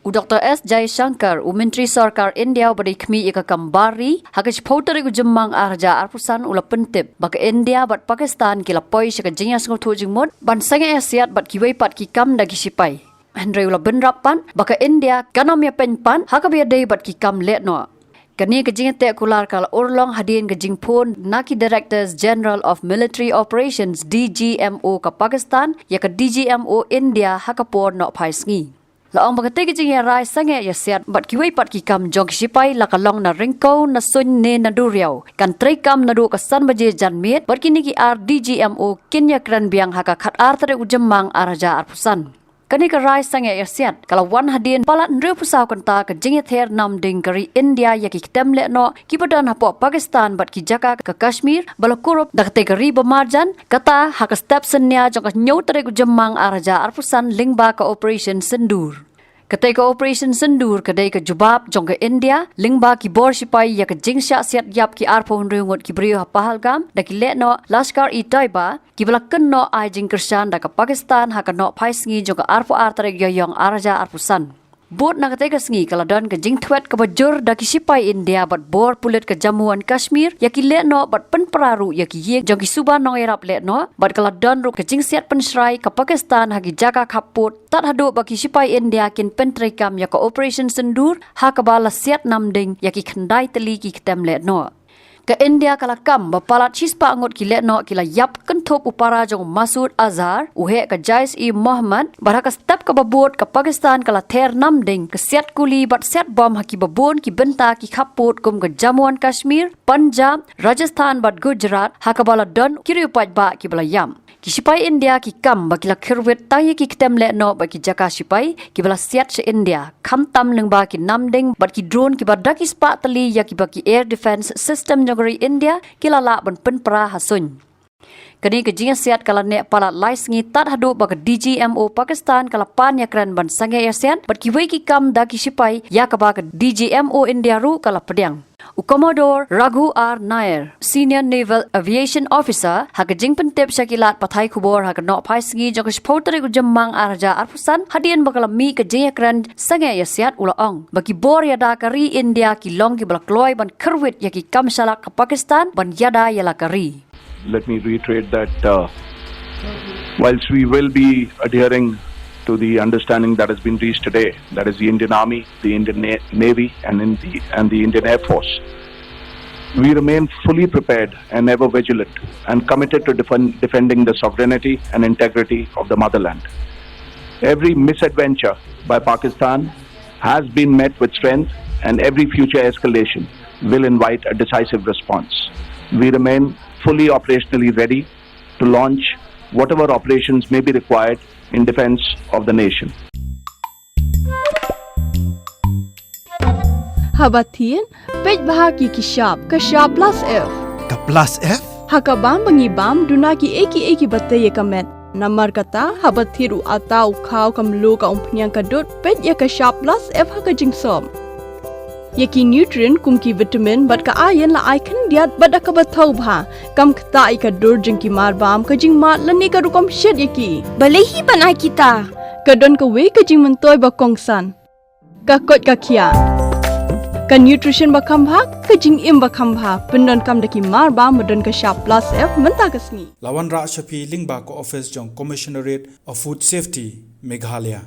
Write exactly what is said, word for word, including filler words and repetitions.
U Doctor S Jaishankar, u Myntri Sorkar India uba dei khmih ïa ka kam bar ri, ha ka shiphew tarik u Jymmang ar hajar arphew san u la pyntip ba ka India bad Pakistan ki la poi sha ka jingïasngewthuh jingmut ban sangeh ïasiat bad kiwei pat ki kam da ki shipai. Hynrei u la bynrap pat ba ka India kan ym ïapeiñ pat ha kaba ïadei bad ki kam lehnoh. Kane ka jingïateh kular ka la urlong hadien ka jingphone na ki Directors General of Military Operations, D G M O, ka Pakistan ïa ka D G M O India ha ka por nohphai sngi. La ong ba katei ka jingïarai sangeh ïasiat bad kiwei pat ki kam jong ki shipai la ka long na ryngkew, na suiñ ne na duriaw, kan treikam naduh ka san baje janmiet bad kine ki ar D G M O kin ïakren biang ha ka khatar tarik u Jymmang ar hajar arphew san. Kane ka rai sangeh ïasiat ka la wan hadien palat hynriewphew saw kynta ka jingïather namding ka ri India ïa ki ktem lehnoh kiba don hapoh Pakistan bad ki jaka ka Kashmir ba la kurup da katei ka ri ba marjan, kata ha ka step synñia jong ka hynñiew tarik u Jymmang ar hajar arphew san lyngba ka Operation Sindoor. Katei ka Operation Sindoor ka dei ka jubab jong ka India lyngba ki bor shipai ïa ka jingshah siat ïap ki arphew hynriew ngut ki briew ha Pahalgam da ki lehnoh Lashkar-e-Taiba, kiba la kynnoh ai jingkyrshan da ka Pakistan ha ka nohphai sngi jong ka arphew ar tarik Ïaïong ar hajar arphew san. Bud na katei ka sngi ka la don ka jingthwet kaba jur da ki shipai India bad bor pulit ka Jammu and Kashmir ïa ki lehnoh bad pynpra ruh ïa ki ïing jong ki suba nongïarap lehnoh, bad ka la don ruh ka jingsiat pynshrai ka Pakistan ha ki jaka khappud tad haduh ba ki shipai India kin pyntreikam ïa ka Operation Sindoor ha kaba la siat namding ïa ki khyndai tylli ki ktem lehnoh. Ka India ka la kam ba palat shispah ngut ki lehnoh ki la ïap kynthup u para jong u Masood Azhar, u heh ka Jaish-e-Mohammed, bad ha ka step kaba bud ka Pakistan ka la ther namding ka siat kuli bad siat bom ha kiba bun ki bynta ki khappud kum ka Jammu and Kashmir, Punjab, Rajasthan bad Gujarat, ha kaba la don ki riew paidbah kiba la ïap. Ki shipai India ki kam ba ki la khyrwit tang ïa ki ktem lehnoh bad ki jaka shipai kiba la siat sha India, khamtam lyngba ki namding bad ki drone kiba da ki spah tylli ïa kiba ki air defense system jong ka ri India ki la lah ban pynpra ha suiñ. Kane ka jingïasiat ka la neh palat lai sngi tad haduh ba ka D G M O Pakistan ka la pan ïakren ban sangeh ïasiat bad kiwei ki kam da ki shipai, ïa kaba ka D G M O India ruh ka la pdiang. U Commodore Raghu R Nair, Senior Naval Aviation Officer, ha ka jingpyntip sha ki lad pathai khubor ha ka nohphai sngi jong ka shiphew tarik u Jymmang ar hajar arphew san, hadien ba ka la mih ka jingïakren sangeh ïasiat, u la ong ba ki bor ïada ka ri India ki long kiba la kloi ban khyrwit ïa ki kam shalak ka Pakistan ban ïada ïa la ka ri. Let me reiterate that, uh, whilst we will be adhering to the understanding that has been reached today, that is the Indian Army, the Indian Na-, Navy, and in the, and the Indian Air Force, we remain fully prepared and ever vigilant and committed to defend, defending the sovereignty and integrity of the motherland. Every misadventure by Pakistan has been met with strength, and every future escalation will invite a decisive response. We remain fully operationally ready to launch whatever operations may be required in defense of the nation. Haba thied, peit bha ïa ki shap, ka Shap Plus F. Ka Plus F? Ha ka bam ba ngi bam, duna kiei kiei kiba tei ïa ka met. Namar kata, haba thied u atta, u khaw, ka mluh, ka umphniang, ka dud, peit ïa ka Shap Plus F ha ka jingsop. Ïa ki nutrient kum ki vitamin bad ka iron la ai khyndiat bad da kaba thaw bha. Kam ktah ïa ka dur jong ki marbam, ka jingmad lane ka rukom shet ïa ki. Balei hi ban ai kita? Ka don kawei ka jingmyntoi ba kongsan. Ka koit ka khiah. Ka nutrition ba kham bha, ka jingim ba kham bha. Pyndonkam da ki marbam ba don ka Shap Plus F mynta ka sngi. La wanrah sha phi lyngba ka office jong Commissionerate of Food Safety, Meghalaya.